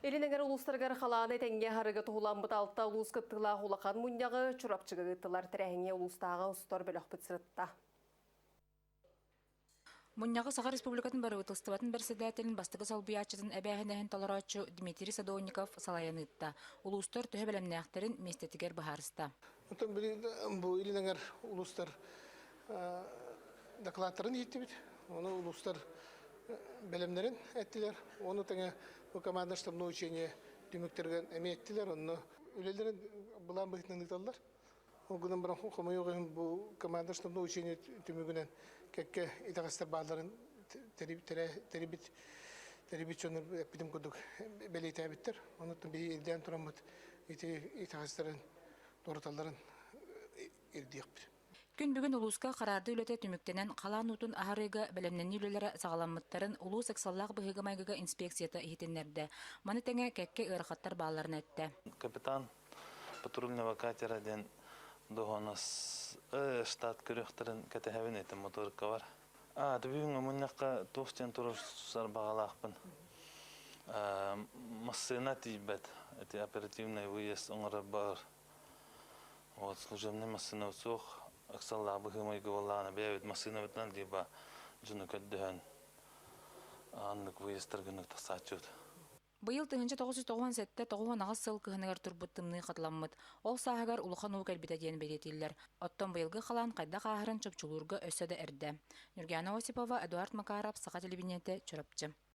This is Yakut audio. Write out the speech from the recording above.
Илин эҥэр улуустарыгар халааны этэҥҥэ аһарыга туһуламмыт алта улуус кыттыылаах улахан мунньаҕы Чурапчыга ыыттылар. Тэрээһиҥҥэ улуустааҕы устар бөлөхпүт сырытта. Мунньаҕы Саха Республикатын Бырабыыталыстыбатын бэрэссэдээтэлин бастакы солбуйааччытын эбээһинэһин толорооччу Дмитрий Садовников салайан ыытта. Улуустар төһө бэлэмнээхтэрин миэстэтигэр быһаарыста. Оттон бу илин эҥэр улуустар докладтарын иһиттибит. Ону улуустар бэлэмнэрин эттилэр. Ону тэҥэ бу команда штабное учение түмүктэригэр эмиэ эттилэр. Онно үлэлэрин былаан быһыытынан ыыталлар. Ол гынан баран хомойуох иһин бу команда штабное учение түмүгүнэн кэккэ итэҕэстэр баалларын тэрийбит тэрийбит дьоннор эппитим курдук бэлиэтээбиттэр. Онуттан биһиги ирдээн тураммыт ити итэҕэстэрин туораталларын ирдиэхпит. Күн бүгүн улууска хараарды үлэтэ түмүктэнэн, халаан уутун аһарыыга бэлэмнэнии үлэлэрэ саҕаламмыттарын улуус ыксаллаах быһыыга-майгыга инспекцията иһитиннэрдэ. Маны тэҥэ кэккэ ыарахаттар баалларын эттэ. Капитан патрульного катера диэн дуоһунас штат көрүөхтэрин кэтэһэбин этим моторка бар. А, бүгүҥҥү мунньахха туох диэн туруорсар баҕалаахпын. Массыына тиийбэт. Эти оперативный выезд оҥорор бар. Вот служебный массыына суох. Ыксаллаах быһыы-майгы буоллаҕына бэйэбит массыынабытынан либо дьону көрдөһөн аннык выездтаргынык тахсааччыбыт. Быйыл 1997-98 сыл кыһыныгар турбут тымныы хатыламмыт. Ол сааһыгар улахан уу кэлбитэ диэн бэлиэтииллэр. Оттон быйылгы халаан хайдах ааһарын чопчулуурга өссө да эрдэ. Нюргиана Осипова, Эдуард Макаров, Саха телевидениетэ, Чурапчы.